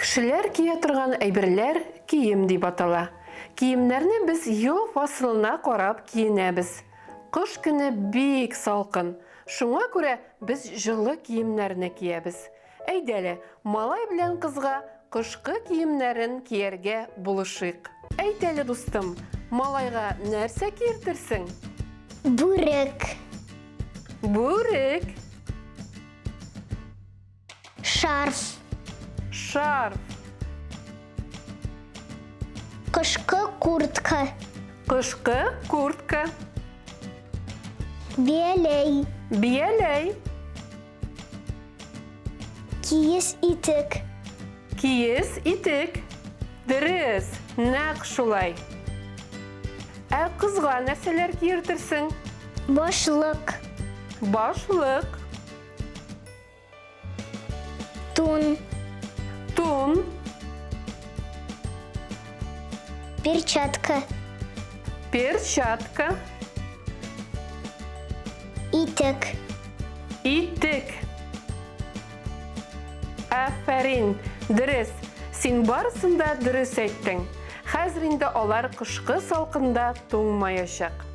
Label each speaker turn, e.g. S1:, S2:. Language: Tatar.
S1: Кешеләр кия торган әйберләр кием дип атала. Киемнәрне без ел фасылына карап киенәбез. Кыш көне бик салкын. Шуңа күрә без җылы киемнәрне киябез. Әйдәле, малай белән кызга кышкы киемнәрен кияргә булышыйк. Әйт әле, дустым, малайга нәрсә киертерсең?
S2: Бүрек.
S1: Бүрек.
S2: Шарф.
S1: Шарф.
S2: Кышкы куртка.
S1: Кышкы куртка.
S2: Бияләй.
S1: Бияләй.
S2: Киез итек.
S1: Киез итек. Дөрес, нәкъ шулай. Ә кызга нәрсәләр киертерсең?
S2: Башлык.
S1: Башлык.
S2: Тун.
S1: Тун.
S2: Перчатка.
S1: Перчатка.
S2: Итек.
S1: Итек. Афәрин! Дөрес! Син барысын да дөрес әйттең. Хәзер инде алар кышкы салкында туңмаячак.